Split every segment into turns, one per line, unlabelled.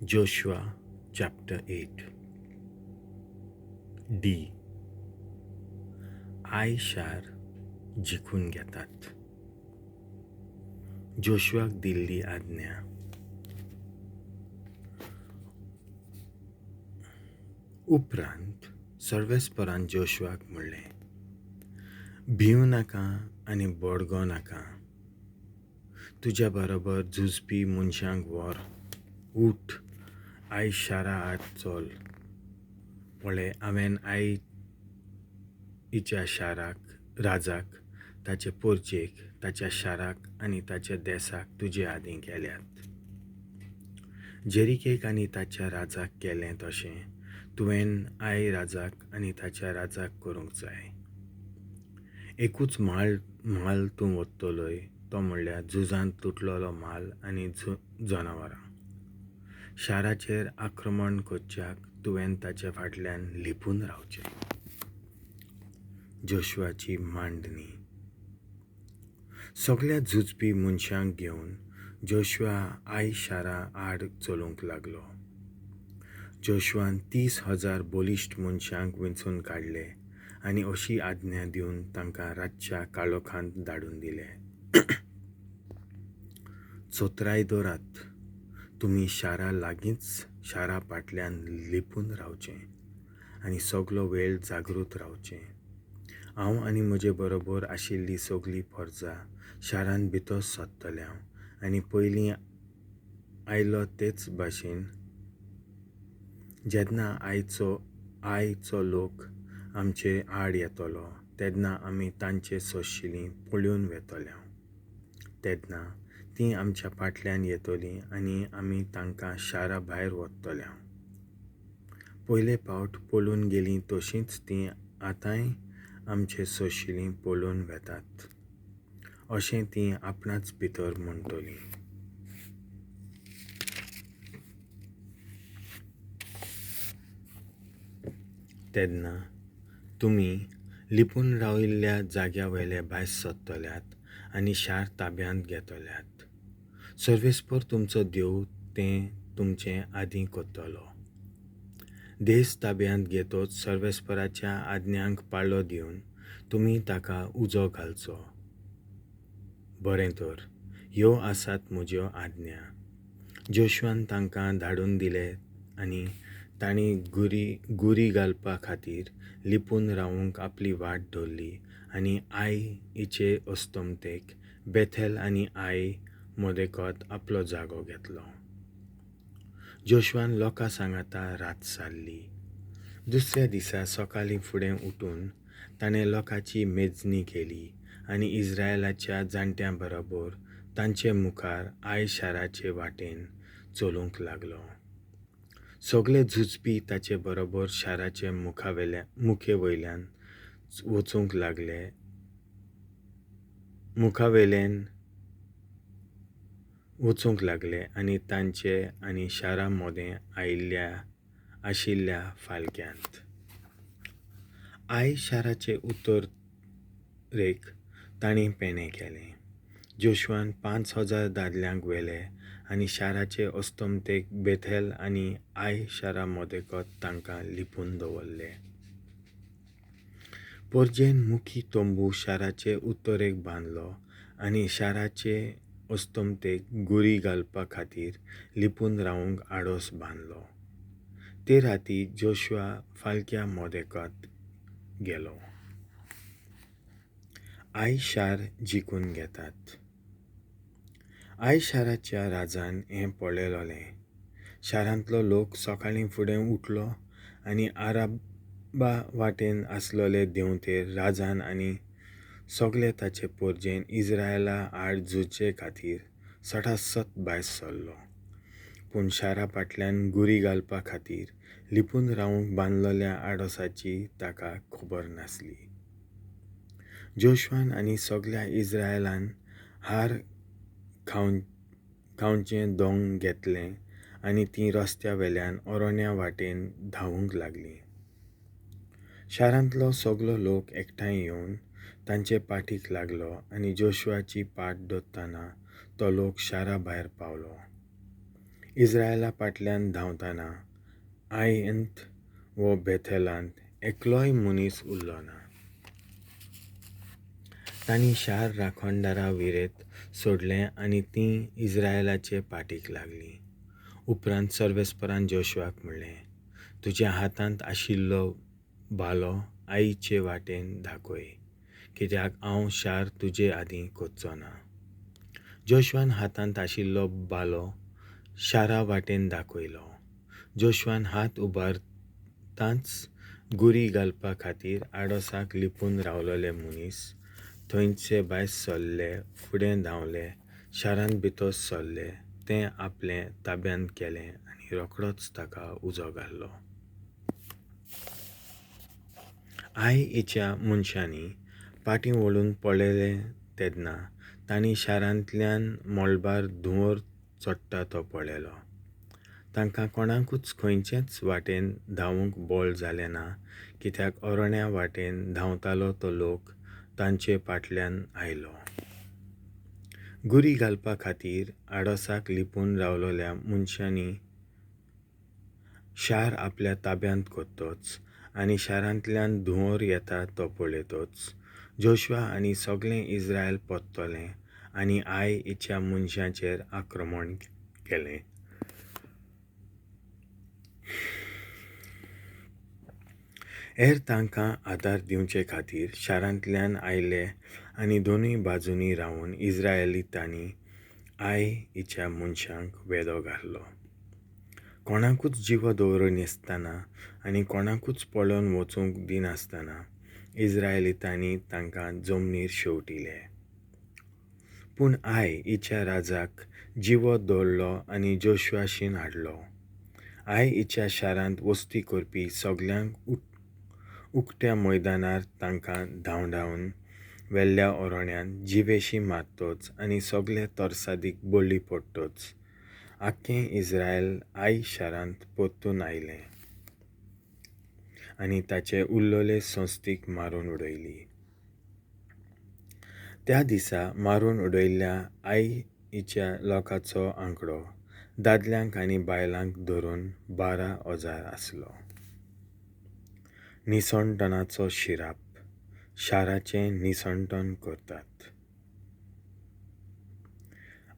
Joshua chapter 8. D. I शार जिखून घेतात. जोशुआक दिल्ली आज्ञा. उपरांत सर्वेस्परान जोशुआक म्हणलें, भिवं नाका आनी बडगो नाका. तुज्या बरोबर झुजपी मनशांक व्हर. उठ, I शारा आड चल. पळय, हांवें आयच्या शाराक, राजाक, ताचे पोरचेक, ताच्या शाराक आनी ताच्या देसाक तुजे आदीं केल्यात. जेरिकेक आनी ताच्या राजाक केलें तशें तुवें I राजाक आनी ताच्या राजाक करूंक जाय. एकूच म्हाल तूं वतलोय, तो म्हणल्यार झुजांत तुटलेलो म्हाल आनी जनावरां. शाराचेर आक्रमण करच्याक तुवें ताचे फाटल्यान लिपून रावचें. जोशुआची मांडणी. सगल्या झुजपी मनशांक घेवन जोशुआ I शारा आड चलूंक लागलो. जोशुआन 30,000 बलिश्ट मनशांक वेंचून काडले आनी अशी आज्ञा दिवन तांकां रातच्या काळोखांत धाडून दिले. चोत्राय दवरात, तुमी शारा लागींच शारा फाटल्यान लिपून रावचें आनी सगलो वेळ जागृत रावचें. हांव आनी म्हजे बरोबर आशिल्ली सगली परजा शारांत भितर सरतले आनी पयलीं आयलो तेच भाशेन जेन्ना आयचो लोक आमचे आड येतलो तेन्ना आमी तांचे सोंशिलीं पळोवन वेतले. तेन्ना तीं आमच्या फाटल्यान येतलीं आनी आमी तांकां शारा भायर व्हरतले. पयले फावट पळून गेलीं तशींच तीं आतांय आमचे सोंशिलीं पळोवन वेतात अशें तीं आपणाच भितर म्हणटलीं. तेन्ना तुमी लिपून राविल्ल्या जाग्या वयले भायर सरतल्यात आनी शार ताब्यांत घेतल्यात. सर्वेस्पर तुमचो देव तें तुमचे आदीं करतलो. देश ताब्यांत घेतच सर्वेस्पराच्या आज्ञांक पाळो दिवन तुमी ताका उजो घालचो. बरें तर, ह्यो आसात म्हज्यो आज्ञा. जोशुआन तांकां धाडून दिले आनी तांणी गुरी घालपा खातीर लिपून रावूंक आपली वाट धरली आनी आयचे अस्तमतेक बेथेल आनी I मदेकत आपलो जागो घेतलो. जोशुआन लोकां सांगाता रात सारली. दुसऱ्या दिसा सकाळीं फुडें उठून ताणें लोकांची मेजणी केली आनी इस्रायलाच्या जाणट्यां बरोबर तांचे मुखार I शाराचे वाटेन चलूंक लागलो. सगले झुजपी ताचे बरोबर शाराचे मुखेवयल्यान वचूंक लागले. मुखावेल्यान वचूंक लागले आनी तांचे आनी शारा मदें आशिल्ल्या फालक्यांत I शाराचे उत्तरेक तांणी पेणें केलें. जोशुआन 5,000 दादल्यांक व्हेले आनी शाराचे अस्तमतेक बेथेल आनी I शारा मदेकत तांकां लिपून दवरले. परजेन मुखी तंबू शाराचे उत्तरेक बांदलो आनी शाराचे अस्तमतेक गुरी घालपा खातीर लिपून रावूंक आडोस बांदलो. ते राती जोशुआ फालक्या मदेकत गेलो. I शार जिखून घेतात. I शाराच्या राजान हें पळयलें. शारांतलो लोक सकाळीं फुडें उठलो आनी आराबा वाटेन आसलेले देंवतेर राजान आनी सगले ताचे पोरजेन इस्रायला आड झुजचे खातीर सटासट भायर सरलो. पूण शारा फाटल्यान गुरी घालपा खातीर लिपून रावूंक बांदलेल्या आडोसाची ताका खबर नासली. जोशुआन आनी सगल्या इस्रायलान हार खावचें दोंग घेतलें आनी तीं रस्त्या वेल्यान अरण्या वाटेन धांवूंक लागलीं. शारांतलो सगलो लोक एकठांय येवन तांचे पाठीक लागलो आनी जोशुआची पाट धरतना तो लोक शारा भायर पावलो. इस्रायला फाटल्यान धांवतना आयंत वो बेथेलांत एकलोय मनीस उरलो ना. तांणी शार राखणदारा विरेत सोडलें आनी तीं इस्रायलाचे पाटीक लागलीं. उपरांत सर्वेस्परान जोशुआक म्हणलें, तुज्या हातांत आशिल्लो भालो आईचे वाटेन दाखय, कित्याक हांव शार तुजे आदीं करचो ना. जोशुआन हातांत आशिल्लो भालो शारा वाटेन दाखयलो. जोशुआन हात उबारतांच गुरी घालपा खातीर आडोसाक लिपून रावलेले मनीस थंयचे भायर सरले, फुडें धांवले, शारांत भितर सरले, तें आपलें ताब्यांत केलें आनी रोखडोच ताका उजो घालो. आईच्या मनशांनी फाटीं वळून पळयलें तेन्ना तांणी शारांतल्यान मळबार धुंवर चडटा तो पळयलो. तांकां कोणाकूच खंयचेच वाटेन धांवूंक बळ जालें ना, कित्याक अरण्या वाटेन धांवतालो तो लोक तांचे फाटल्यान आयलो. गुरी घालपा खातीर आडोसाक लिपून रावलेल्या मनशांनी शार आपल्या ताब्यांत करतच आनी शारांतल्यान धुंवर येता तो पळयतच जोशुआ आनी सगळें इस्रायल परतलें आनी आईच्या मनशांचेर आक्रमण केलें. हेर तांकां आदार दिवचे खातीर शारांतल्यान आयले आनी दोनूय बाजूंनी रावन इस्रायलितांनी आईच्या मनशांक वेदो घालो. कोणाकूच जिवो दवरिनासतना आनी कोणाकूच पळोवन वचूंक दिनासतना इस्रायलितांनी तांकां जमनीर शेंवटिले. पूण आईच्या राजाक जिवो दवरलो आनी जोशुआशीन हाडलो. आईच्या शारांत वस्ती करपी सगल्यांक उकत्या मैदानार तांकां धांवडावन वेल्ल्या अरण्यांत जिवेशी मारतच आनी सगळे तरसादीक बळी पडटच आख्खें इस्रायल आई शारांत परतून आयलें आनी ताचे उरलेले संस्थीक मारून उडयली. त्या दिसा मारून उडयल्ल्या आईच्या लोकांचो आंकडो दादल्यांक आनी बायलांक धरून 12,000 आसलो. निसणटणाचो शिराप. शाराचें निसणटण करतात.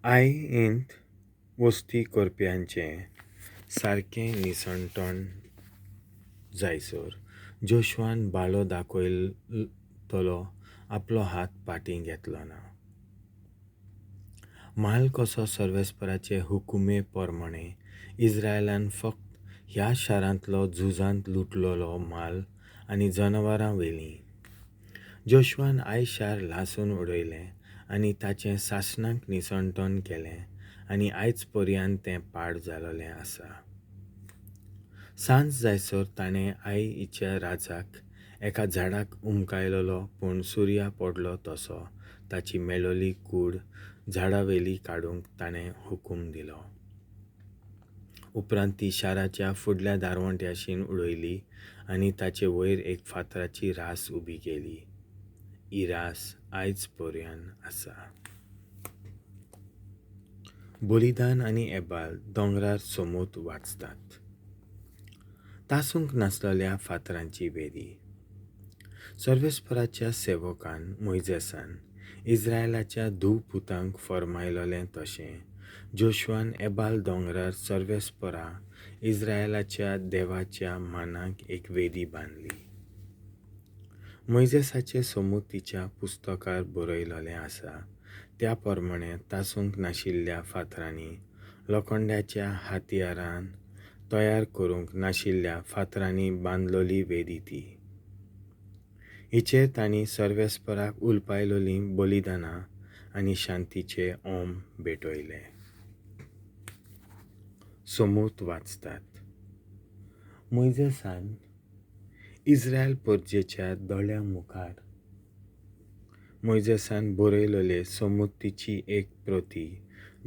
आईंत वस्ती करप्यांचें सारकें निसणटण जायसर जोशुआन भालो दाखयतलो आपलो हात फाटीं घेतलो ना. म्हाल कसो सर्वेस्पराचे हुकुमे प्रमाणें इस्रायलान फक्त ह्या शारांतलो झुजांत लुटलेलो म्हाल आनी जनावरां व्हेलीं. जोशुआन आई शार लासून उडयलें आनी ताचें सासणाक निसणटण केलें आनी आयज पर्यंत तें पाड जालेलें आसा. सांज जायसर ताणें आईच्या राजाक एका झाडाक उमकायलेलो, पूण सुर्या पडलो तसो ताची मेळोली कूड झाडावेली काडूंक ताणें हुकूम दिलो. उपरांत ती शाराच्या फुडल्या दारवंट्याशीन उडयली आनी ताचे वयर एक फातराची रास उबी केली. ही रास आयज पर्यंत आसा. बलिदान आनी एबाल दोंगरार सोमूत वाचतात. तासूंक नासलेल्या फातरांची वेदी. सर्वेस्पराच्या सेवकान मोयजेसान इस्रायलाच्या धूव पुतांक फर्मायलेलें तशें जोशुआन एबाल दोंगरार सर्वेस्परा इस्रायलाच्या देवाच्या मानाक एक वेदी बांदली. मोयजेसाचे समुतीच्या पुस्तकार बरयलेलें आसा त्या प्रमाणें तासूंक नाशिल्ल्या फातरांनी लोखंडाच्या हातयारान तयार करूंक नाशिल्ल्या फातरांनी बांदलेली वेदी ती. हिचेर तांणी सर्वेस्पराक उलपायलेलीं बलिदानां आनी शांतीचे ओम भेटयले. सोमूत वाचतात. मोयजेसान इस्रायल परजेच्या दोळ्यां मुखार मोयजेसान बरयलेले समुतीची एक प्रती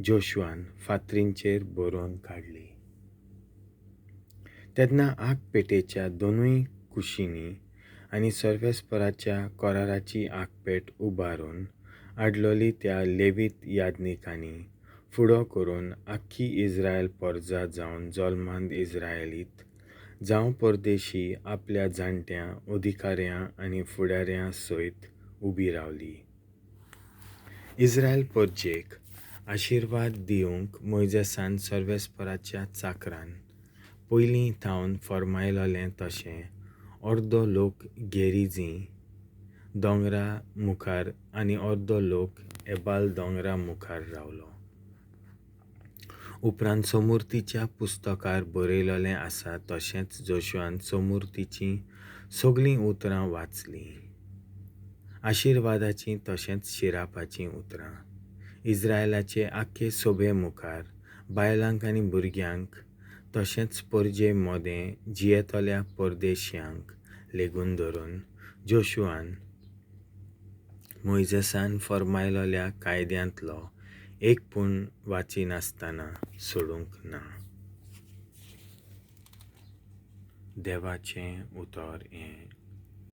जोशुआन फातरींचेर बरोवन काडली. तेन्ना आगपेटेच्या दोनूय कुशींनी आनी सर्वेस्पराच्या कराराची आगपेट उबारून हाडलेली त्या लेवीत याज्ञिकांनी फुडो करून आख्खी इज्रायल परजा जावन जल्मांत इज्रायलीत जावं परदेशी आपल्या जाणट्यां, अधिकाऱ्यां आनी फुडाऱ्यां सयत उबी रावली. इज्रायल परजेक आशिर्वाद दिवंक मोयजेसान सर्वेस्पराच्या चाकरान पयलीं थावन फर्मायलोलें तशें अर्दो लोक गेरिजी दोंगरा मुखार आनी अर्दो लोक एबाल दोंगरा मुखार रावलो. उपरांत सोमुर्तीच्या पुस्तकार बरयलोलें आसा तशेंच जोशुआन सोमुर्तीचीं सगळीं उतरां वाचलीं, आशिर्वादाचीं तशेंच शिरापाचीं उतरां, इज्रायलाचे आख्खे सोबे मुखार बायलांक आनी भुरग्यांक तशेंच परजे मोदें जियेतल्या परदेश्यांक लेगून धरून जोशुआन मोयजेसान फर्मायलोल्या कायद्यांतलो एक पूण वाचिनासतना सोडूंक ना. देवाचें उतर हें.